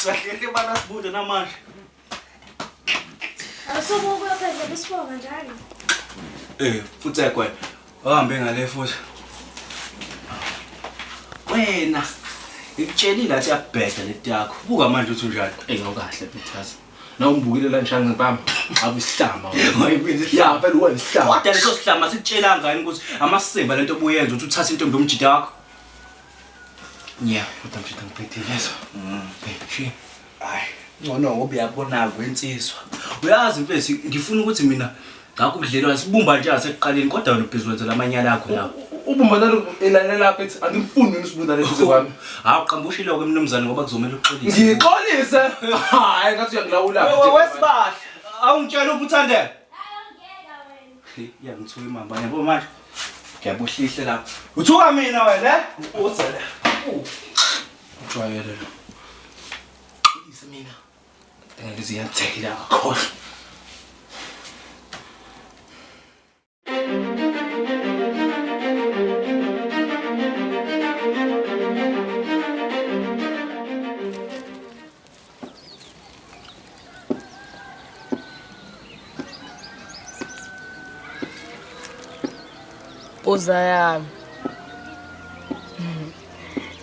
Sahlele bana sibude namanje. Awusubuka phela besibonga njalo. Eh, futhi ekwe. Uhambe ngale futhi. Wena ngikutshelile athi yabheda leti yakho. Buka manje uthi unjani. Ey awukahle Peters. Na ungibukile la ngishange ngibamba. Ave isihlama. Wayibiza Ya phela uwe isihlama. Kodwa leso sihlama sikutshelanga yini ukuthi amasimba lento obuyenza ukuthi uthathe intombi yomjida wakho? Yeah, kodwa mjida ngibhedile yeso. Hey, shi. Hayi, ngcono ngoba uyabona kwensizwa. Uyazi mfethu ngifuna ukuthi mina ngakho ubudlelwane sibumba nje asekuqaleni kodwa wena ubhizi wenza lamanyala akho lawo. Ubumba nalo elalela lapha ethi angifuni mina usibunda leduze kwami. Hawu qambushile ke mnumzane ngoba kuzomela uxolise. Ngixolise. Hayi ngathi uyangilawula. Wesibahle, awungitshela ubuthandela. Ya ngithuka imamba yabo manje. Ngiyabuhlihle lapha. Uthuka mina wena, eh? Uza la. Ujwayele lo. Xolise mina. Ngeke ziyathela akhohlwa. Mpuza yami.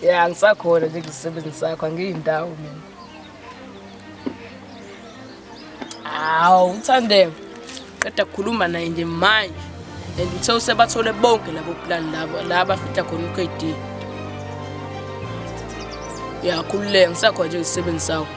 Ya ngisakhona nje kusebenzi sakho angiyindawo mina. Hawu uThandeka. Qeda kukhuluma naye nje manje. And uthe usebathole bonke labo plan labo la abafihla khona uKD. Ya khululeka ngisakhona nje kusebenzi sakho.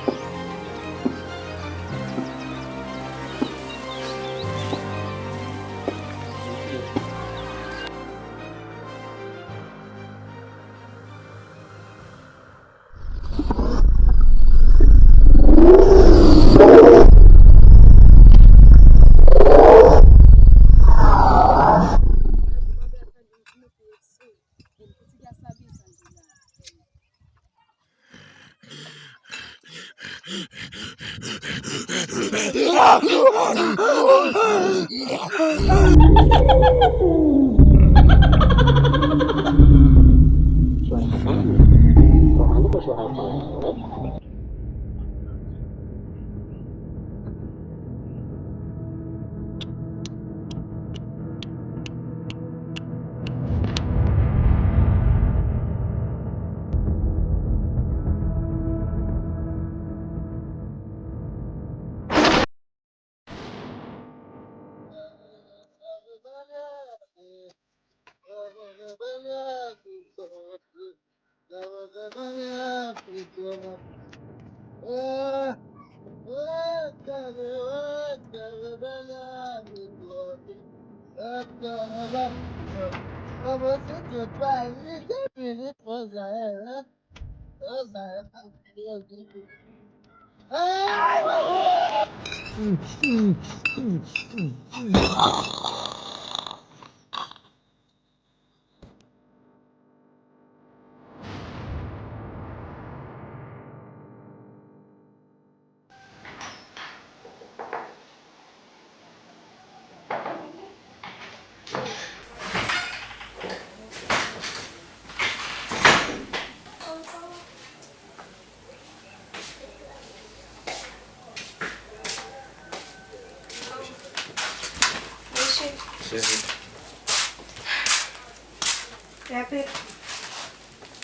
Uyaphila?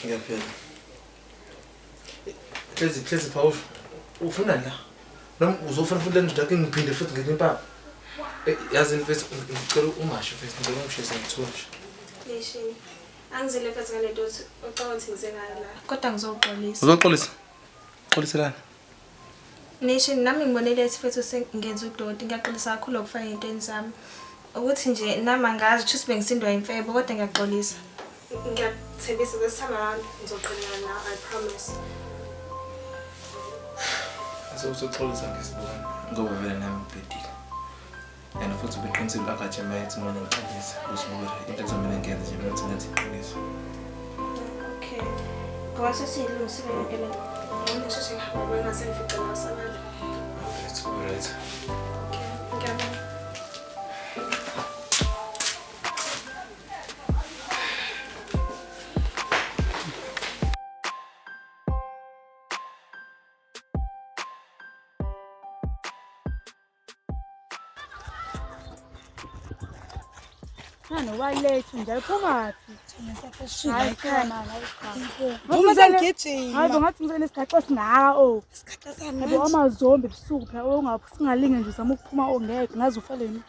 Ngiyaphila. Hlezi hlezi pha ufuna la. Noma uzofuna futhi le ndoda yakhe ngiphinde futhi ngenye impama. Yazi mfethu ngicela ungasho mfethu ngicela ungishise ngithuka nje. Nation. Angizile mfethu ngale nto uthi ucabanga ukuthi ngize ngayo la. Kodwa ngizoxolisa. Uzoxolisa? Xoliselana. Nation nami ngibonile ethi mfethu sengenza udoti ngiyaxolisa kakhulu ukufaka ey'ntweni zami. Ukuthi nje nami angazi ukuthi bengisindwa imfebo kodwa ngiyaxolisa. Ngiyakuthembisa this time around ngizoqinana nawe I promise. Uzoxolisa ngesibona ngoba vele nami ngibhedile. And futhi ubeqinisile akaje mayethi mina ngixolise kusibukela into ekuzomele ngiyenze nje mina ukuthi ngenze iqiniso. Okay. Ngoba sesiyilungisile yonke le nto. Ngicela ngisheshe ngihambe ngoba ngingase ngifice la usabala. Right, right. Okay, ngiyabonga. Nanowalethu njalo phumaphi? Hayi Phuma sengigijima. Hayi bo ngathi ngizone isigaxa esingaka oh. Isigaxa sami Yabo manje. amazombi ebusuku phela ungasingalinge nje uzama ukuphuma ongeke ngaze ufele yini.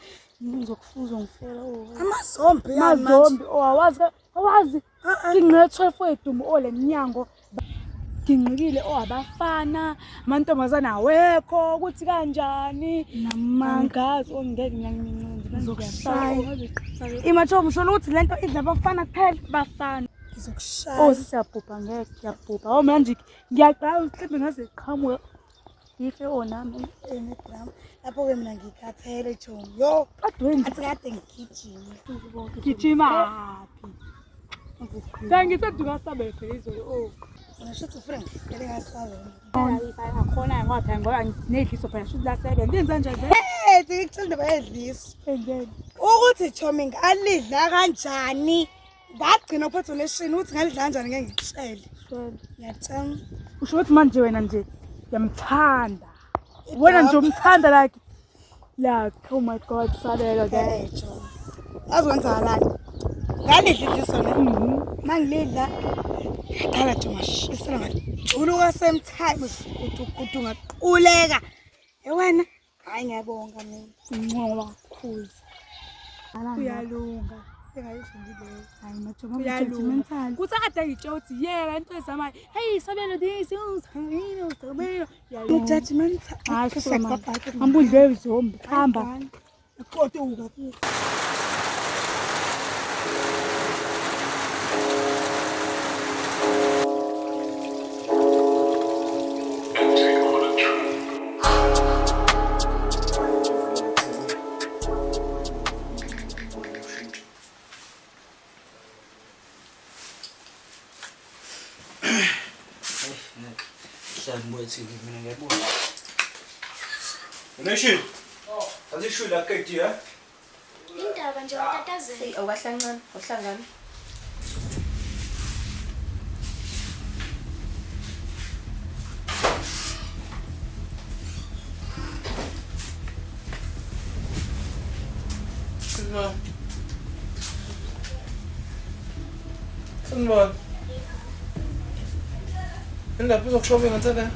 Ngizokufuza ngifela oh. Amazombi yani manje. Amazombi oh awazi awazi. Ah, ah. Nginqe 12 wedumo oh leminyango. Nginqikile oh abafana, amantombazana awekho ukuthi kanjani. Namangazi oh ngeke ngiyangincinci Ngizokushaya. Imacho ngisho ukuthi lento idla abafana kuphela. Bafana. Ngizokushaya. Oh sisiyabhubha ngeke ngiyabhubha. Oh manje ngiyaqala mhlawumbe ngaze qhamuke. Ngife oh nami. Ene drama. Lapho ke mina ngikhathele Chomi. Yo, Kade wenza athi kade ngigijima. gijima phi? Ngangithe dukasabe phela izolo oh. Wena shuthi ufuna ngifele ngasabe. Akhona ngoba phela ngoba nginedliso phela shuthi la sebenza. Yenza njani vele? Hey, ngikuthanda indaba yedliso. Endeni. Ukuthi Chomi ngalidla kanjani? Ngagcina uphethe neshini ukuthi ngalidla kanjani ngeke ngikutshele. Ngiyacela. Usho ukuthi manje wena nje uyamthanda. Wena nje umthanda like oh my God sabelo ke. Eh Chomi. Yazi kwenzakalani? Ngalidla idliso ne. Mangilidla ngaqala nje ngashisela ngajuluka same time gudu gudu ngaquleka. Ewena hayi ngiyabonga mina. Ngcono kakhulu. Uyalunga. Engayisho nje leyo. Hayi majomo Uyalunga. judgmental. Kuthi kade ngitsho ukuthi yeka into ezamayo. Hey sabelo this uzamile uzamile. Uyalunga. Judgmental. Hayi soma. Ambudle izombi hamba. Qotuka futhi. Hlala ngibuye TV mina ngiyabona. Nation. Thatha ishu la KD eh? Indaba nje watatazela. Awukahlancane, awuhlangani. Sanibona. Sanibona. Indaba izokushopping ngithanda.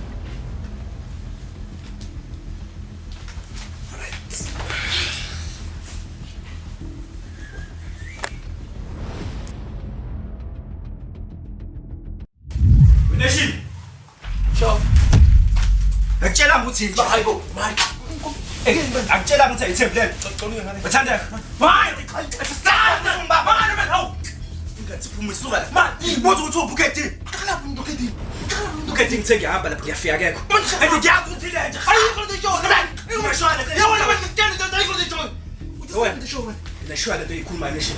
Nation. Sho. Ngikutshela ukuthi yini hayibo. Manje. Akutshela ukuthi ayithembi le. Xolile ngane. Bathandeka. Hayi, ngibamba man hawu. Ingathi phuma isuka la. Man, ibuza ukuthi ubuketi. Qala ubuketi. Qala Ubuketi ngithe ngiyahamba lapha ngiyafika kekho. And ngiyazi ukuthi le nje. Ayikho lento isho. Ingashwana le. Yabona manje ngitshela into ayikho lento isho. Wena. Uthi isho wena. Leshwa lento ikhuluma nation.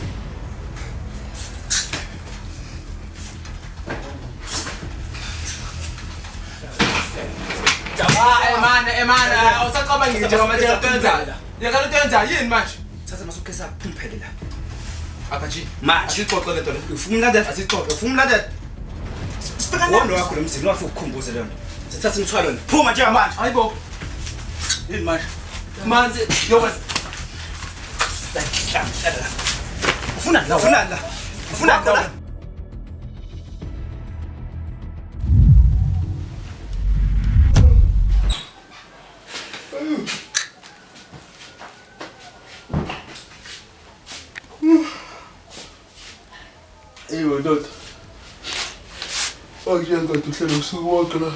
Emana emana awusacabangi njengamanje into Yeka lento yenza yini manje? Thatha amasuitcase akho phumphele la. Akaji. Manje. Asixoxe lento le. Ufuna umlandela? Asixoxe. Ufuna umlandela? Sifika Wona wakho lo mzini wafika ukukhumbuza leyo nto. Sithatha imithwalo nje. Phuma njengamanje. Hayibo. Yini manje? Manje yoba Hlala la. Ufuna la, ufuna la. Ufuna la. Eyo ndoda. Akuyenza uhlelo usuku wonke la. Ayo,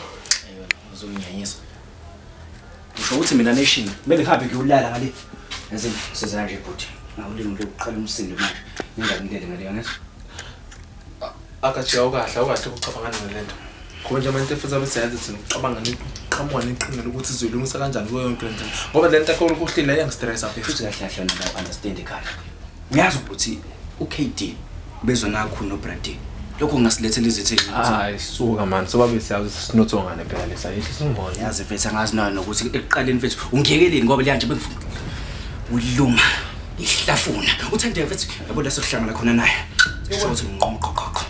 uzonginyanyisa. Usho ukuthi mina nation kumele ngihambe ngiyolala ngale. Yazi siza nje bhuti. Ngawulinga lokuqala umsindo manje. Ningangilele ngale yangizwa. Akaji awukahle awukahle ukucabangana nalento. Ngoba nje manje futhi abesenza thina ucabanga niqhamuka neqhinga lokuthi sizoyilungisa kanjani kuyo yonke lento. Ngoba lento yakho ukuhlila iyangistressa mfethu. Futhi kahle kahle wena la understand ekhaya. Uyazi ukuthi uKD bezona kakhulu noBrady. Lokho kungasilethela izitha eziningi. Hayi suka man, sobabe siyazi sinothongane phela lesa. Yihle singibona. Yazi mfethu angazi nayo nokuthi ekuqaleni mfethu ungiyekeleni ngoba leya nje bengifuna uluma ihlafuna. Uthande mfethu yabo la sokuhlangana khona naye. Sho ukuthi nginqoqoqoqo.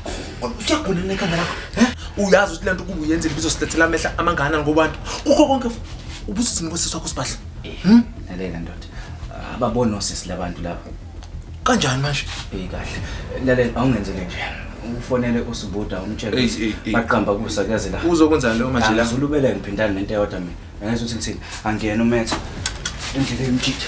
Usiyagula nekhanda lakho. Eh? Uyazi ukuthi lento kuba uyenzile bizosilethela amehla amangakanani kubantu. Kukho konke ubusuthini kwesiswa kwakho sibahla. Lalela ndoda. Ababona osisi labantu lapha. Kanjani manje? Hey kahle. Lalela awungenzele nje. Ufonele uSibuda umtshele Eyi, ukuthi eyi, eyi. baqamba kusa kuyaze la. Uzokwenzani leyo manje la? Angizulubele ngiphindane nento eyodwa mina. Angizwa ukuthi ngithini. Angiyena umetha. Endleleni umjitha.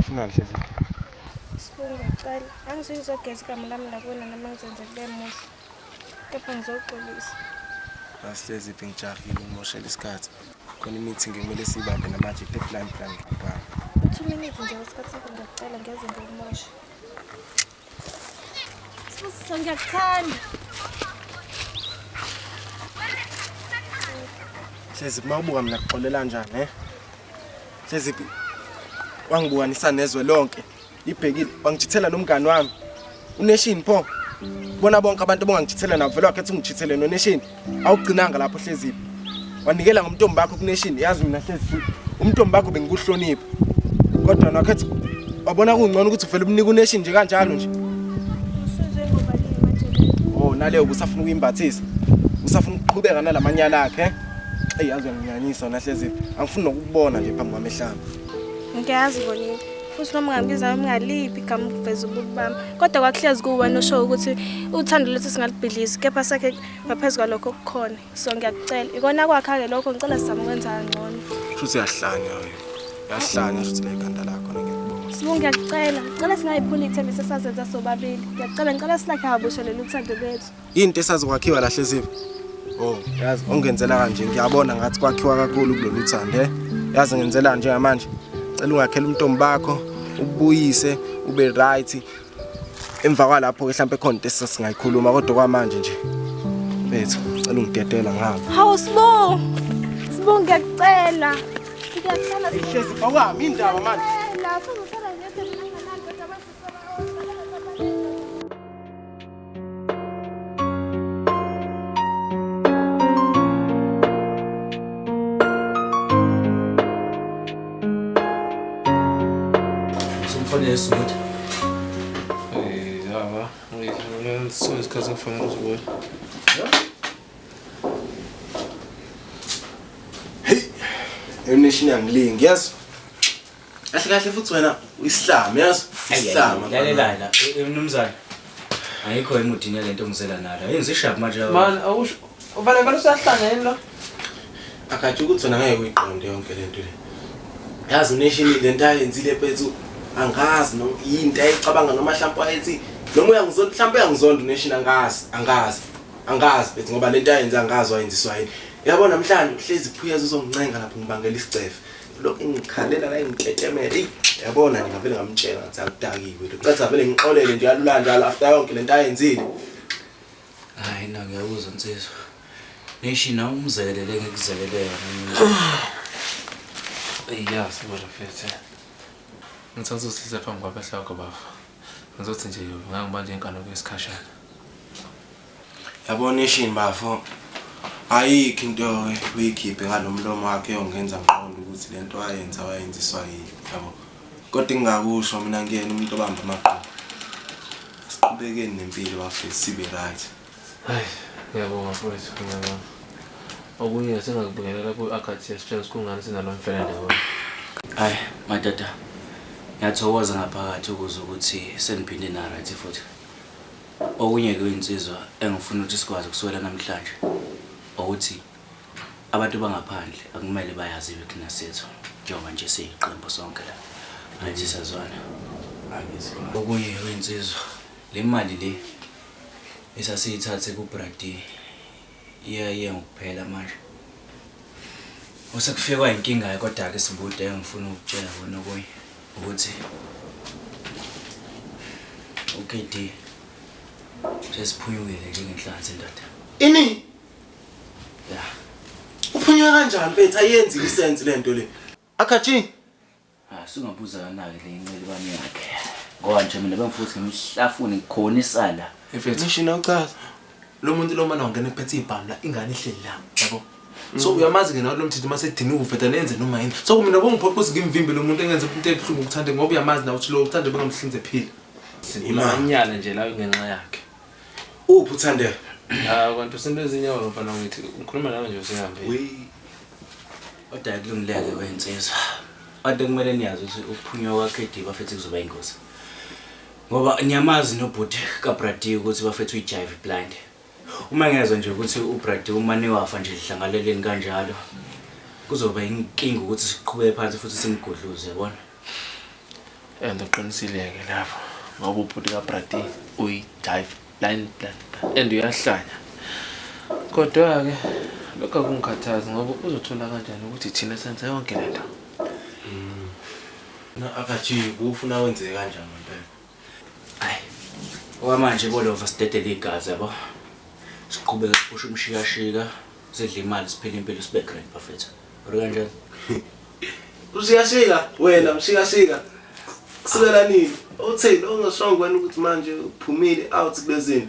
Ufunani hlezi? Sibonga ngiyacela. Angisuke ngizogeza igama lami la kuwena noma ngizenze kube muhle. Kepha ngizoxolisa. Asihlezi phi ngijahile ngimoshela isikhathi. Khona i-meeting ekumele siyibambe namanje deadline plan ngibhala. 2 minutes nje isikhathi sakho ngiyacela ngeze ngikumoshe. Sibusiso ngiyakuthanda. Hlezi mawubuka mina kuxolela kanjani eh? Hlezi phi wangibukanisa nezwe lonke. Ibhekile wangijithela nomngani wami. UNation pho. Bona bonke abantu obongangijithela nabo vele wakhetha ungijithele noNation. Awugcinanga lapho hlezi. Wanikela ngomntombi bakho kuNation. Yazi mina hlezi umntombi bakho bengikuhlonipha. Kodwa nakhetha wabona kungcono ukuthi uvele umnike uNation nje kanjalo nje. Usuzwe ngoba lini manje le? Oh naleyo usafuna ukuyimbathisa. Usafuna ukuqhubeka nalamanyala akhe. eh? Eyi yazi uyanginyanyisa wena hlezi. Angifuni nokukubona nje phambi kwami ehlamba. Ngiyazi bonile. Futhi noma ungangibiza noma ungaliphi igama ukuveza ububi bami. Kodwa kwakuhlezi kuwena osho ukuthi uthando lwethu singalubhidlizi kepha sakhe ngaphezu kwalokho okukhona. So ngiyakucela. Ikona kwakha-ke lokho ngicela sizame ukwenza kangcono. Shuthi uyahlanya wena. Uyahlanya shuthi le ikhanda lakho ngiyakubona. Sibu ngiyakucela. Ngicela singayiphuli ithembiso esazenza sobabili. Ngiyakucela ngicela silakhe kabusha lolu thando lwethu. Into esazokwakhiwa la hlezi. Oh, yazi ongenzela kanje ngiyabona ngathi kwakhiwa kakhulu kulolu thando eh. Yazi ngenzela njengamanje. Cela ungakhela umntombi bakho ubuyise ube right. Emva kwalapho ke mhlawumbe khona into esingayikhuluma kodwa kwamanje nje. Bethu, cela ungidedela ngihamba. Hawu Sibu. Sibu ngiyakucela. Ngiyakucela. Hlezi awami indaba manje. Ngiyacela. Sizosala ngedwa mina nginganani kodwa masisaba. Usumfonele Sibuda. Eh, yaba. Ngisuke isikhathi ngifonela uZibona. Nation yangilingi, yes. Kahle kahle futhi wena uyislama, yes? Isihlama. Lalela la, mnumzane. Ayikho emudini lento ongizela nalo. Yenza ishap manje. Man, awusho uvale vele usahlangene yini lo? Akathi ukuthi wena ngeke uyiqonde yonke lento le. Yazi uNation lento ayenzile mfethu angazi noma yinto ayicabanga noma mhlawumbe wayethi noma uyangizonda mhlawumbe uyangizonda uNation angazi angazi angazi mfethu ngoba lento ayenza angazi wayenziswa yini. Yabo namhlanje uhlezi phuyeza uzongincenga lapho ngibangela isicefe. Lokhu ngikhalela la ngitetemela. Eyi yabona nje ngavele ngamtshela ngathi akudakiwe. Qatha vele ngixolele nje yalula njalo after yonke lento ayenzile. Hayi na ngiyakuzwa nsizwa. Nation awumzekelele ngikuzekelele. Eyi ya sibona mfethu. Ngithatha usise phambi kwabehla wakho baba. Ngizothi nje ngangibanje inkano kwesikhashana. Yabo Nation bafo. Ayikho into uyikhiphe ngalomlomo wakhe yongenza ngiqonde ukuthi lento ayenza wayenziswa yini yabo. Kodwa ngingakusho mina ngiyena umuntu obamba amaqhubu. Siqhubekeni nempilo bafethu sibe right. Hayi, ngiyabonga mfowethu, ngiyabonga. Okunye singakubingelela ku-Akathi sitshela kungani sinalo mfela ndawonye. Hayi madoda. Ngiyathokoza ngaphakathi ukuze ukuthi seniphinde na right futhi. Okunye ke insizwa engifuna ukuthi sikwazi kuswela namhlanje ukuthi abantu bangaphandle akumele bayazi i-weakness yethu njengoba nje siyiqembu sonke la. Ngathi siyazwana. Okunye kwinsizwa le mali le esasiyithathe kuBrady iyaye ngokuphela manje. Usekufikwa inkinga kodwa ke sibude engifuna ukutshela kona okunye ukuthi uKD sesiphunyukile njengenhlanzi ndoda. Ini Ya. uphunywe kanjani mfethu ayenzi isense lento le. Akathi Ah singabuza kana-ke le incelebane yakhe. Ngoba nje mina bengifuthi ngimhlafune ngikhonisa la. Mfethu, Nation awuchaza. lo muntu lo mana wangena ephethe ibhamu la ingane ihleli la, yabo. So uyamazi ke nawe lo mthetho uma sediniwe uveda nenze noma yini. So mina bongiphoqa ukuthi ngimvimbe lo muntu engenze into ebuhlungu ukuthande ngoba uyamazi nawe ukuthi lo uthande bengamhlinze ephila. Imanyala nje la ngenxa yakhe. Uphi uThandeka? Ha kanti usento ezinyawo mfana ngithi ngikhuluma nawe nje usehambile. Kodwa akulungileke wensizwa. Kodwa kumele niyazi ukuthi ukuphunywa kwakhe ediba bafethu kuzoba ingozi. Ngoba niyamazi nobhuti kaBrady ukuthi bafethu uyijive blind. Uma ngezwa nje ukuthi uBrady umane wafa nje lihlangaleleni kanjalo kuzoba inkinga ukuthi siqhubeke phansi futhi simgudluze yabona. And uqinisile-ke lapho ngoba ubhuti kaBrady uyi-jive blind blind and uyahlanya. Kodwa-ke lokho akungikhathazi ngoba uzothola kanjani ukuthi thina senze yonke le nto. Na akajiki ufuna wenze kanjani ngempela? Hayi. Okwamanje bolova sidedele igazi yabo. Siqhubeke siphushe umshikashika, sidle imali siphile impilo sibe grand bafethu. Uri kanjani? Ushikashika wena mshikashika. Kusukela nini? Uthini ungashongo wena ukuthi manje uphumile out kulezinto?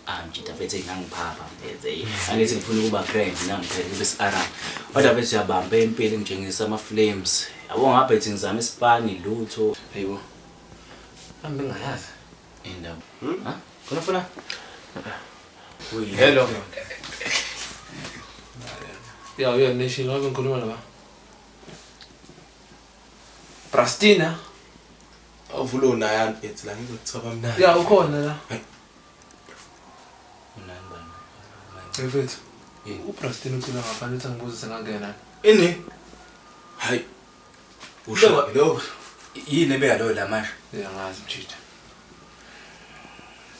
Ah mjita mfethu ngangiphapha mfethu. Angithi ngifuna ukuba grand nami phela kube si-Arab. Kodwa mfethu uyabamba impilo ngitshengisa ama flames. Yabo ngapha ethi ngizama isipani lutho. Hayibo. Nami bengayazi. Indaba. Ha? Khona ufuna? Hello. Ya uya nation ngabe ngikhuluma naba. Brastina. Awuvule unayani mfethu la ngizokuthoba mnandi. Ya ukhona la. Unani bani? Mfethu. UBrastina ucela ngaphandle uthi angibuze sengangena. Ini? Hayi. Usho lo. Yini ebeka lo la manje? Ya ngazi mjita.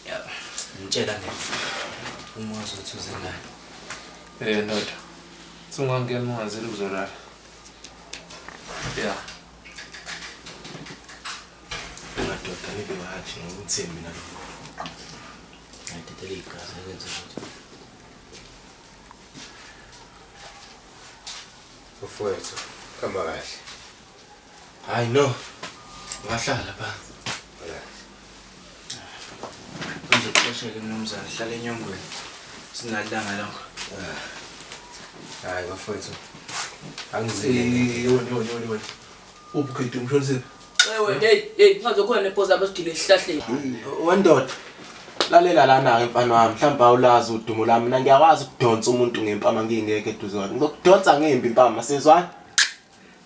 Ya, ngitshela nge. Uma uzothi uze ngani. Eh ndoda. Sungangena ungazeli ukuzolala. Ya. Madoda nibe wathi ngikuthembi mina lokho. Ngidedele igazi ekwenza ukuthi Mfowethu, khamba kahle. Hayi no. Ngahlala phansi. Uzoxosheke mnumzane hlala enyongweni. Singalanga lokho. Hayi bafowethu. Angizile. Yoni yoni yoni yoni. Ubukhedi umshonisile. Ewe hey hey kungazokhona nepoza abasidile esihlahleni. Wendoda. Lalela lana ke mfana wami, mhlawumbe awulazi udumo lami. Mina ngiyakwazi ukudonsa umuntu ngempama ngingekho eduze kwakhe. Ngizokudonsa ngembi impama, sizwana?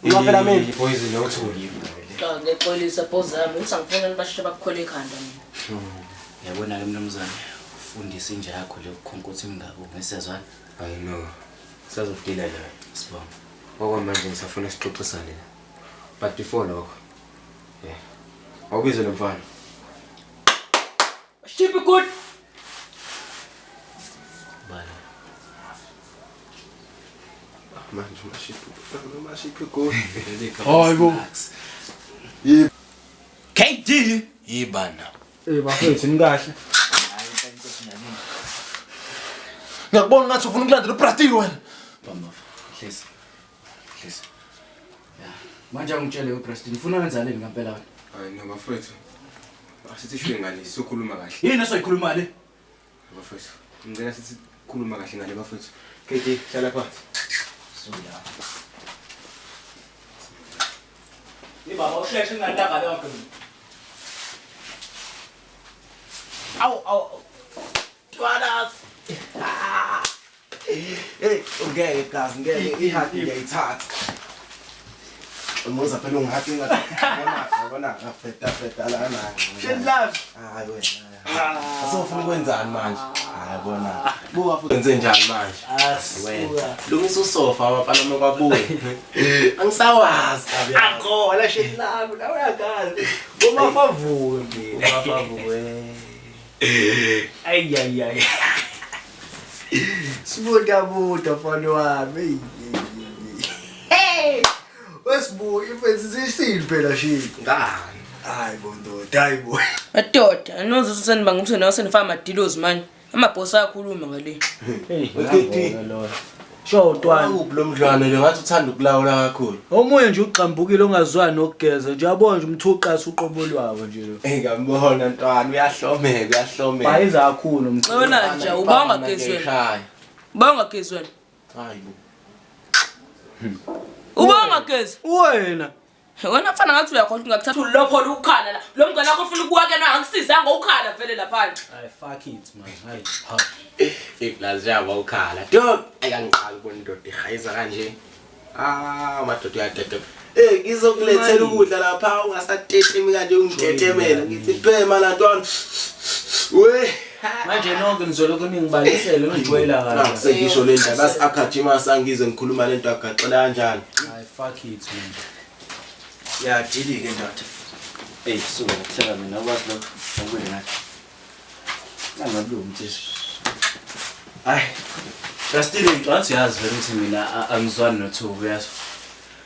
Ngoba phela mina Poison nothuli. Cha ngexolisa poza yami ukuthi angifuni nibasheshe bakukhwele ekhanda mina. Yabona ke mnumzane, ufundisa inja yakho le ukukhonkotha imingako ngesiyazwana. Hayi no. Sazofila la. Sibonga. Okwamanje ngisafuna sixoxisane la. But before lokho. Yeah. Awubize lo mfana. Ship good. Bala. manje mashiphu, mashiphu go. Hayibo. KD yibana. Eh bafethu nikahle. Ngiyakubona ngathi ufuna ukulandela uBrady wena. Bamba. Hlezi. Hlezi. Ya. Manje angitshele uPreston ufuna wenzani ngempela wena? Hayi no bafethu. Asithi shwe ngale sizokhuluma kahle. Yini esoyikhuluma le? Bafethu. Ngicela sithi khuluma kahle ngale bafethu. KD hlala phansi. Suya. Ibaba usheshe ngalanga lonke. Awu awu. Twalas. Hey, ungeke gazi ngeke ihadi ngiyayithatha. Umuza phela ungihadi ngathi yabona yabona ngafeta feta lana. Shenlazi. Hayi wena. Asofuna ukwenzani manje? Hayi bona. Buka futhi wenze njani manje? Asuka. Lungisa usofa abafana mekwabuye. Angisawazi kabi. Akhola shenlazi la uyagazi. Umafavuke mina. Umafavuke. Ay ay ay. Sibuda buda mfana wami. Hey! Wesibu ifensi sisile phela shit. Ngani? Hayi bo ndoda, hayi bo. Madoda, anozi ukuthi senibanga ukuthi nawe senifaka amadilozi manje. Amabhosi ayakhuluma ngale. KD. Sho ntwana. Uphi lo mdlwane lo ngathi uthanda ukulawula kakhulu. Omunye nje ugxambukile ongazwani nokugeza nje uyabona nje umthuqasa uqobo lwawo nje lo. Eh ngambona ntwana uyahlomeka uyahlomeka. Bhayiza kakhulu mchunu. Wena nje ubanga ungagezi wena. Ngiyayishaya. Uba ungagezi wena. Hayi bo. Ube ungagezi. Wena. Wena mfana ngathi uyakhohlwa ungakuthatha ulopho ukhala la. Lo mngane wakho ufuna ukuwakena angisizanga ukhala vele lapha. Ay fuck it man. Hayi. Ha. Iplaza yabo ukhala. Dog, ayangiqala ukubona indoda ihayiza kanje. Ah, madoda uyadede. Eh, ngizokulethela ukudla lapha ungasatetemi kanje ungitetemela. Ngithi bhema la ntwana. We. Manje nonke nizolokhu ningibalisele ngijwayela kahle. Akusengisho le ndaba asi-agajima sangizwe ngikhuluma lento agaxela kanjani. Ay fuck it man. Ya dili ke ndoda. Ey suka kuhleka mina akwazi lokho. Awubuye nathi. Nangabe umthisha. Ay. Justile ngicabanga ukuthi uyazi vele ukuthi mina angizwani nothuku uyazi.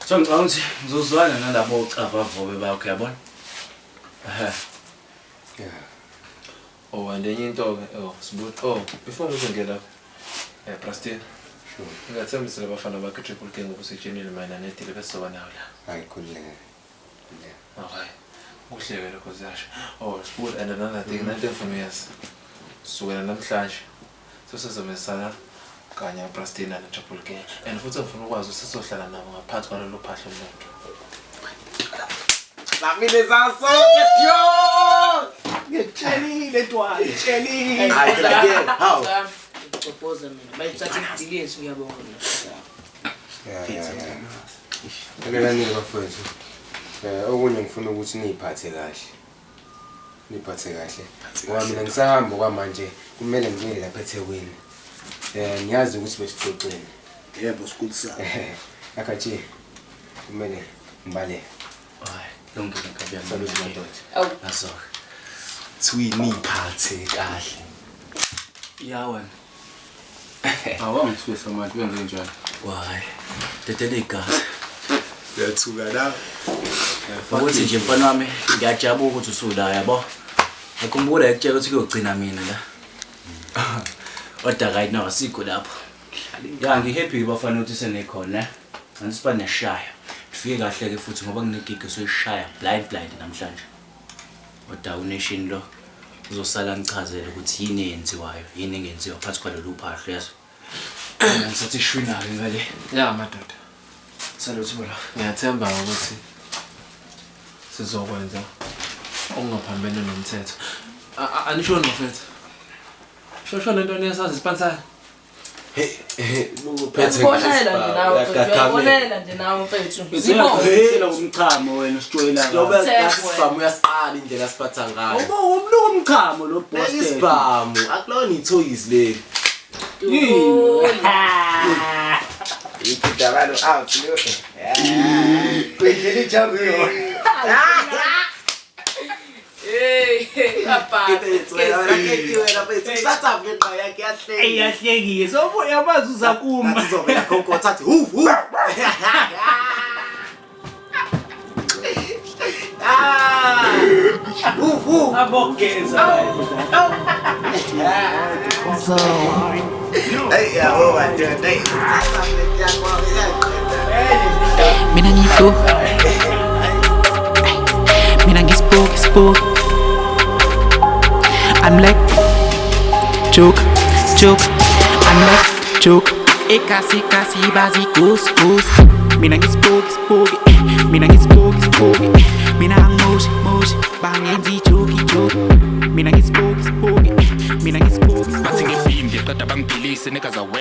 So ngicabanga ukuthi ngizozwana nalabo ocavavobe bakho yabona. Ehhe. Yeah. Oh, and enye into-ke, oh, Sibu, oh, before ngizongena lapho, Brastin, Sure. ngingathembisa labafana bakho i-Triple K ngoba usetshenile mayelana nedile besizoba nayo la. Hayi, khululeka. Okay. Kuhle-ke lokho ziyasho. Oh, Sibu, and another thing, nanto engifuna uyazi. Sukela namhlanje, sesizobenzisana kanye uBrastin ne-Triple K. And futhi ngifuna ukwazi ukuthi sizohlala nabo ngaphansi kwalolu phahla olulodwa. Samile sasonke dog. Ngitshelile ntwana, ngitshelile. Hayi phela ke, hawu. Ngicobhoza mina. Bayithatha ibhizinisi ngiyabonga. Yeah, yeah, yeah. Lalelani bafowethu. Okunye ngifuna ukuthi niyiphathe kahle. Niyiphathe kahle. Ngoba mina ngisahamba kwamanje kumele ngiye lapha eThekwini. Ngiyazi ukuthi besixoxeni. Yebo sikhulu sami. Akathi kumele ngibaleke. Hayi, lungile nkabi yami. Saluze madoda. Awu. Nazo-ke. Thwini iphathe kahle. Ya wena. Awangithwesa manje wenze njani? Why? Dedela igazi. Uyathuka la. Ukuthi nje mfana wami ngiyajabula ukuthi usula yabo. Ngikhumbula ekutshela ukuthi kuyogcina mina la. Kodwa right now asikho lapho. Ya ngihappy bafana ukuthi senikhona. Ne? Angisipane neshaya. Ngifike kahle ke futhi ngoba nginegig esoyishaya blind namhlanje. Kodwa uNation lo uzosala ngichazele ukuthi yini eyenziwayo, yini engenziwa phakathi kwalolu phahlo yazo. Ngisathi shwina ke ngale. Ya madoda. Salute bola. Ngiyathemba ukuthi sizokwenza okungaphambene nomthetho. Anishoni bafethu. Shosho lento niyasazi ispansana. Uphethe Uyabonela nje nawe mfethu. Uyabonela nje nawe mfethu. Zibonge. Phela umchamo wena usijwayela. Lobe isibhamu uyasiqala indlela siphatha ngayo. Uba umnuka umchamo lo boss. Isibhamu akulona ithoyizi leli. Ikidabalo out lo. Kwendlela ijambo yona. Hey, papa. Eyahlekile. So uyabazi uzakuma. Uzovela khonkotha athi huf huf. Huf huf. Abogeza. Hey yabo madoda. Hey. Mina ngikho Mina ngispoke spoke I'm like joke joke I'm like joke Ekasi kasi bazi goose goose Mina ngispoke spoke Mina ngispoke spoke Mina angimoshi moshi bangenzi joke joke Mina ngispoke spoke Mina ngispoke Bathi ngebhimbi qeda bangidilise niggas awe